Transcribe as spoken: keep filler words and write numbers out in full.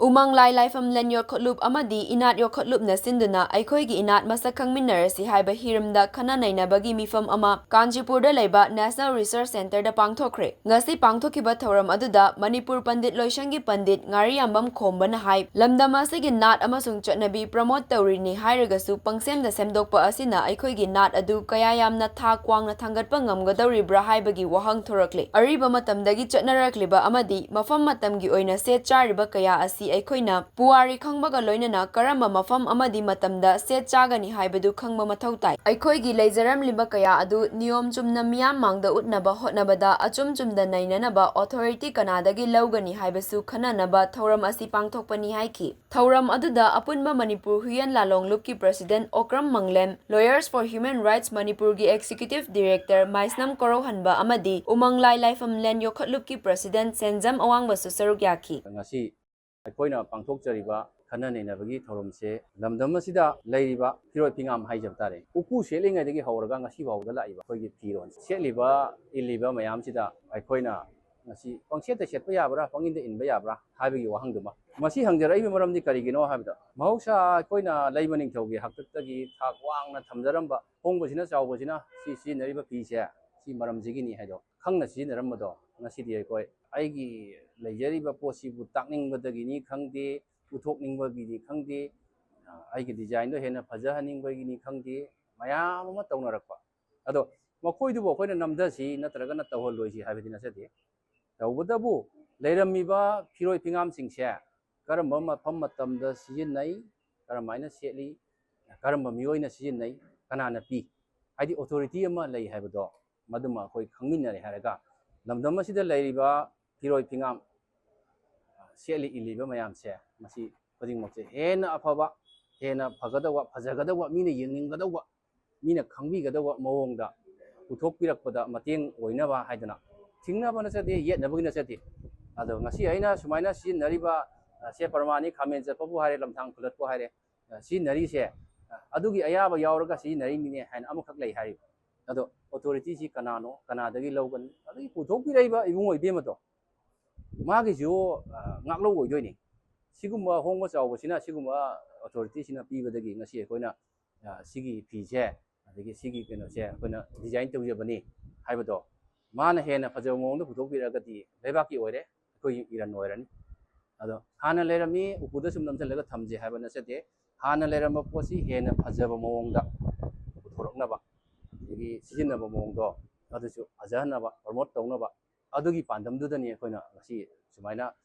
ꯎꯃꯪ ꯂꯥꯏ ꯂꯥꯏꯐꯝ ꯂꯦꯟ ꯌꯣꯛꯈꯠꯂꯨꯞ ꯑꯃꯗꯤ ꯏꯅꯥꯠ ꯌꯣꯛꯈꯠꯂꯨꯞꯅ ꯁꯤꯟꯗꯨꯅ ꯑꯩꯈꯣꯏꯒꯤ ꯏꯅꯥꯠ ꯃꯁꯛ ꯈꯪꯃꯤꯟꯅꯔꯁꯤ ꯍꯥꯏꯕ ꯍꯤꯔꯝꯗ ꯈꯟꯅ ꯅꯩꯅꯕꯒꯤ ꯃꯤꯐꯝ ꯑꯃ ꯀꯥꯟꯆꯤꯄꯨꯔꯗ ꯂꯩꯕ National Research Centreꯗ ꯄꯥꯡꯊꯣꯛꯈ꯭ꯔꯦ꯫ ꯉꯁꯤ ꯄꯥꯡꯊꯣꯛꯈꯤꯕ ꯊꯧꯔꯝ ꯑꯗꯨꯗ ꯃꯅꯤꯄꯨꯔ ꯄꯟꯗꯤꯠ ꯂꯣꯏꯁꯪꯒꯤ ꯄꯟꯗꯤꯠ ꯉꯥꯔꯤꯌꯥꯝꯕꯝ ꯈꯣꯝꯕꯅ ꯍꯥꯏ, ꯂꯝꯗꯝ ꯑꯁꯤꯒꯤ ꯅꯥꯠ ꯑꯃꯁꯨꯡ ꯆꯠꯅꯕꯤ promote ꯇꯧꯔꯤꯅꯤ ꯍꯥꯏꯔꯒꯁꯨ ꯄꯪꯁꯦꯝꯗ ꯁꯦꯝꯗꯣꯛꯄ ꯑꯁꯤꯅ ꯑꯩꯈꯣꯏꯒꯤ ꯅꯥꯠ ꯑꯗꯨ ꯀꯌꯥ ꯌꯥꯝꯅ ꯊꯥꯛ ꯋꯥꯡꯅ ꯊꯥꯡꯒꯠꯄ ꯉꯝꯒꯗꯧꯔꯤꯕ꯭ꯔꯥ ꯍꯥꯏꯕꯒꯤ ꯋꯥꯍꯪ ꯊꯣꯔꯛꯂꯦ꯫ ꯑꯔꯤꯕ ꯃꯇꯝꯗꯒꯤ ꯆꯠꯅꯔꯛꯂꯤꯕ ꯑꯃꯗꯤ ꯃꯐꯝ ꯃꯇꯝꯒꯤ ꯑꯣꯏꯅ ꯁꯦꯠ ꯆꯥꯔꯤꯕ ꯀꯌꯥ ꯑꯁꯤ ꯑꯩꯈꯣꯏꯅ ꯄꯨꯋꯥꯔꯤ ꯈꯪꯕꯒ ꯂꯣꯏꯅꯅ ꯀꯔꯝꯕ ꯃꯐꯝ ꯑꯃꯗꯤ ꯃꯇꯝꯗ ꯁꯦꯠ ꯆꯥꯒꯅꯤ ꯍꯥꯏꯕꯗꯨ ꯈꯪꯕ ꯃꯊꯧ ꯇꯥꯏ꯫ ꯑꯩꯈꯣꯏꯒꯤ ꯂꯩꯖꯔꯝꯂꯤꯕ ꯀꯌꯥ ꯑꯗꯨ ꯅꯤꯌꯣꯝ ꯆꯨꯝꯅ ꯃꯤꯌꯥꯝ ꯃꯥꯡꯗ ꯎꯠꯅꯕ ꯍꯣꯠꯅꯕꯗ ꯑꯆꯨꯝ ꯆꯨꯝꯗ ꯅꯩꯅꯅꯕ authority ꯀꯅꯥꯗꯒꯤ ꯂꯧꯒꯅꯤ ꯍꯥꯏꯕꯁꯨ ꯈꯟꯅꯅꯕ ꯊꯧꯔꯝ ꯑꯁꯤ ꯄꯥꯡꯊꯣꯛꯄꯅꯤ ꯍꯥꯏꯈꯤ꯫ ꯊꯧꯔꯝ ꯑꯗꯨꯗ ꯑꯄꯨꯟꯕ ꯃꯅꯤꯄꯨꯔ ꯍꯨꯏꯌꯦꯟ ꯂꯥꯂꯣꯡꯂꯨꯞꯀꯤ President Okram ꯃꯪꯂꯦꯝ, Lawyers for Human Rights ꯃꯅꯤꯄꯨꯔꯒꯤ Executive Director ꯃꯥꯏꯁꯅꯝ ꯀꯣꯔꯧꯍꯟꯕ ꯑꯃꯗꯤ ꯎꯃꯪ ꯂꯥꯏ ꯂꯥꯏꯐꯝ ꯂꯦꯟ ꯌꯣꯛꯈꯠꯂꯨꯞꯀꯤ President ꯁꯦꯟꯖꯝ ꯑꯋꯥꯡꯕꯁꯨ ꯁꯔꯨꯛ ꯌꯥꯈꯤ꯫ ꯉꯁꯤ ꯑꯩꯈꯣꯏꯅ ꯄꯥꯡꯊꯣꯛꯆꯔꯤꯕ ꯈꯟꯅ ꯅꯩꯅꯕꯒꯤ ꯊꯧꯔꯝꯁꯦ ꯂꯝꯗꯝ ꯑꯁꯤꯗ ꯂꯩꯔꯤꯕ ꯐꯤꯔꯣꯏ ꯐꯤꯉꯥꯝ ꯍꯥꯏꯖꯕ ꯇꯥꯔꯦ, ꯎꯀꯨ ꯁꯦꯠꯂꯤꯉꯩꯗꯒꯤ ꯍꯧꯔꯒ ꯉꯁꯤ ꯐꯥꯎꯕꯗ ꯂꯥꯛꯏꯕ ꯑꯩꯈꯣꯏꯒꯤ ꯐꯤꯔꯣꯜ ꯁꯦꯠꯂꯤꯕ ꯏꯜꯂꯤꯕ ꯃꯌꯥꯝꯁꯤꯗ ꯑꯩꯈꯣꯏꯅ ꯉꯁꯤ ꯄꯪꯁꯦꯠꯇ ꯁꯦꯠꯄ ꯌꯥꯕ꯭ꯔꯥ, ꯄꯪꯏꯟꯗ ꯏꯟꯕ ꯌꯥꯕ꯭ꯔꯥ ꯍꯥꯏꯕꯒꯤ ꯋꯥꯍꯪꯗꯨꯃ꯫ ꯃꯁꯤ ꯍꯪꯖꯔꯛꯏꯕ ꯃꯔꯝꯗꯤ ꯀꯔꯤꯒꯤꯅꯣ ꯍꯥꯏꯕꯗ, ꯃꯍꯧꯁꯥ ꯑꯩꯈꯣꯏꯅ ꯂꯩꯃ ꯅꯤꯡꯊꯧꯒꯤ ꯍꯥꯛꯇꯛꯇꯒꯤ ꯊꯥꯛ ꯋꯥꯡꯅ ꯊꯝꯖꯔꯝꯕ, ꯍꯣꯡꯕꯁꯤꯅ ꯆꯥꯎꯕꯁꯤꯅ ꯁꯤ ꯁꯤꯖꯤꯟꯅꯔꯤꯕ ꯐꯤꯁꯦ ꯁꯤ ꯃꯔꯝꯁꯤꯒꯤꯅꯤ ꯍꯥꯏꯗꯣ ꯈꯪꯅ ꯁꯤꯖꯤꯟꯅꯔꯝꯕꯗꯣ ꯉꯁꯤꯗꯤ ꯑꯩꯈꯣꯏ ꯑꯩꯒꯤ ꯂꯩꯖꯔꯤꯕ ꯄꯣꯠꯁꯤꯕꯨ ꯇꯥꯛꯅꯤꯡꯕꯗꯒꯤꯅꯤ ꯈꯪꯗꯦ, ꯎꯠꯊꯣꯛꯅꯤꯡꯕꯒꯤꯅꯤ ꯈꯪꯗꯦ, ꯑꯩꯒꯤ designꯗꯣ ꯍꯦꯟꯅ ꯐꯖꯍꯟꯅꯤꯡꯕꯒꯤꯅꯤ ꯈꯪꯗꯦ, ꯃꯌꯥꯝ ꯑꯃ ꯇꯧꯅꯔꯛꯄ꯫ ꯑꯗꯣ ꯃꯈꯣꯏꯗꯨꯕꯨ ꯑꯩꯈꯣꯏꯅ ꯅꯝꯊꯁꯤ ꯅꯠꯇ꯭ꯔꯒꯅ ꯇꯧꯍꯜꯂꯣꯏꯁꯤ ꯍꯥꯏꯕꯗꯤ ꯅꯠꯆꯗꯦ꯫ ꯇꯧꯕꯇꯕꯨ ꯂꯩꯔꯝꯃꯤꯕ ꯐꯤꯔꯣꯏ ꯐꯤꯉꯥꯝꯁꯤꯡꯁꯦ ꯀꯔꯝꯕ ꯃꯐꯝ ꯃꯇꯝꯗ ꯁꯤꯖꯤꯟꯅꯩ, ꯀꯔꯝꯍꯥꯏꯅ ꯁꯦꯠꯂꯤ, ꯀꯔꯝꯕ ꯃꯤꯑꯣꯏꯅ ꯁꯤꯖꯤꯟꯅꯩ, ꯀꯅꯥꯅ ꯄꯤ, ꯍꯥꯏꯗꯤ authority ꯑꯃ ꯂꯩ ꯍꯥꯏꯕꯗꯣ ꯃꯗꯨꯃ ꯑꯩꯈꯣꯏ ꯈꯪꯃꯤꯟꯅꯔꯦ ꯍꯥꯏꯔꯒ ꯂꯝꯗꯝ ꯑꯁꯤꯗ ꯂꯩꯔꯤꯕ ꯐꯤꯔꯣꯏ ꯐꯤꯉꯥꯝ ꯁꯦꯠꯂꯤ ꯏꯜꯂꯤꯕ ꯃꯌꯥꯝꯁꯦ ꯃꯁꯤ ꯈꯨꯗꯤꯡꯃꯛꯁꯦ ꯍꯦꯟꯅ ꯑꯐꯕ, ꯍꯦꯟꯅ ꯐꯒꯗꯧꯕ, ꯐꯖꯒꯗꯧꯕ, ꯃꯤꯅ ꯌꯦꯡꯅꯤꯡꯒꯗꯧꯕ, ꯃꯤꯅ ꯈꯪꯕꯤꯒꯗꯧꯕ ꯃꯑꯣꯡꯗ ꯄꯨꯊꯣꯛꯄꯤꯔꯛꯄꯗ ꯃꯇꯦꯡ ꯑꯣꯏꯅꯕ ꯍꯥꯏꯗꯅ ꯊꯤꯡꯅꯕ ꯅꯠꯆꯗꯦ, ꯌꯦꯠꯅꯕꯒꯤ ꯅꯠꯆꯗꯦ꯫ ꯑꯗꯣ ꯉꯁꯤ ꯑꯩꯅ ꯁꯨꯃꯥꯏꯅ ꯁꯤꯖꯤꯟꯅꯔꯤꯕ, ꯑ, ꯁꯦ ꯄ꯭ꯔꯃꯥꯅꯤ, ꯈꯥꯃꯦꯟ ꯆꯠꯄꯕꯨ ꯍꯥꯏꯔꯦ, ꯂꯝꯊꯥꯡ ꯈꯨꯜꯂꯠꯄꯨ ꯍꯥꯏꯔꯦ, ꯑ, ꯁꯤꯖꯤꯟꯅꯔꯤꯁꯦ, ꯑ, ꯑꯗꯨꯒꯤ ꯑꯌꯥꯕ ꯌꯥꯎꯔꯒ ꯁꯤꯖꯤꯟꯅꯔꯤꯅꯤꯅꯦ ꯍꯥꯏꯅ ꯑꯃꯈꯛ ꯂꯩ ꯍꯥꯏꯔꯤꯕ꯫ ꯑꯗꯣ authorityꯁꯤ ꯀꯅꯥꯅꯣ, ꯀꯅꯥꯗꯒꯤ ꯂꯧꯒꯅꯤ? ꯑꯗꯒꯤ ꯄꯨꯊꯣꯛꯄꯤꯔꯛꯏꯕ ꯏꯕꯨꯡꯉꯣ ꯏꯕꯦꯝꯃꯗꯣ ꯃꯥꯒꯤꯁꯨ, ꯑ, ꯉꯥꯛꯂꯧ ꯑꯣꯏꯗꯣꯏꯅꯤ꯫ ꯁꯤꯒꯨꯝꯕ ꯑꯍꯣꯡꯕ ꯆꯥꯎꯕꯁꯤꯅ, ꯁꯤꯒꯨꯝꯕ ꯑꯣꯊꯣꯔꯤꯇꯤꯁꯤꯅ ꯄꯤꯕꯗꯒꯤ ꯉꯁꯤ ꯑꯩꯈꯣꯏꯅ, ꯑ, ꯁꯤꯒꯤ ꯐꯤꯁꯦ, ꯑꯗꯒꯤ ꯁꯤꯒꯤ ꯀꯩꯅꯣꯁꯦ ꯑꯩꯈꯣꯏꯅ ꯗꯤꯖꯥꯏꯟ ꯇꯧꯖꯕꯅꯤ ꯍꯥꯏꯕꯗꯣ, ꯃꯥꯅ ꯍꯦꯟꯅ ꯐꯖꯕ ꯃꯑꯣꯡꯗ ꯄꯨꯊꯣꯛꯄꯤꯔꯛꯑꯒꯗꯤ ꯂꯩꯕꯥꯛꯀꯤ ꯑꯣꯏꯔꯦ, ꯑꯩꯈꯣꯏꯒꯤ ꯏꯔꯟ ꯑꯣꯏꯔꯅꯤ꯫ ꯑꯗꯣ ꯍꯥꯟꯅ ꯂꯩꯔꯝꯃꯤ ꯎꯄꯨꯗ ꯁꯨꯝ ꯅꯝꯁꯤꯜꯂꯒ ꯊꯝꯁꯦ ꯍꯥꯏꯕ ꯅꯠꯆꯗꯦ꯫ ꯍꯥꯟꯅ ꯂꯩꯔꯝꯕ ꯄꯣꯠꯁꯤ ꯍꯦꯟꯅ ꯐꯖꯕ ꯃꯑꯣꯡꯗ ꯄꯨꯊꯣꯔꯛꯅꯕ, ꯑꯗꯒꯤ ꯁꯤꯖꯤꯟꯅꯕ ꯃꯑꯣꯡꯗꯣ ꯑꯗꯨꯁꯨ ꯐꯖꯍꯟꯅꯕ, ꯄ꯭ꯔꯃꯣꯠ ꯇꯧꯅꯕ, ꯑꯗꯨꯒꯤ ꯄꯥꯟꯗꯝꯗꯨꯗꯅꯤ ꯑꯩꯈꯣꯏꯅ ꯉꯁꯤ ꯁꯨꯃꯥꯏꯅ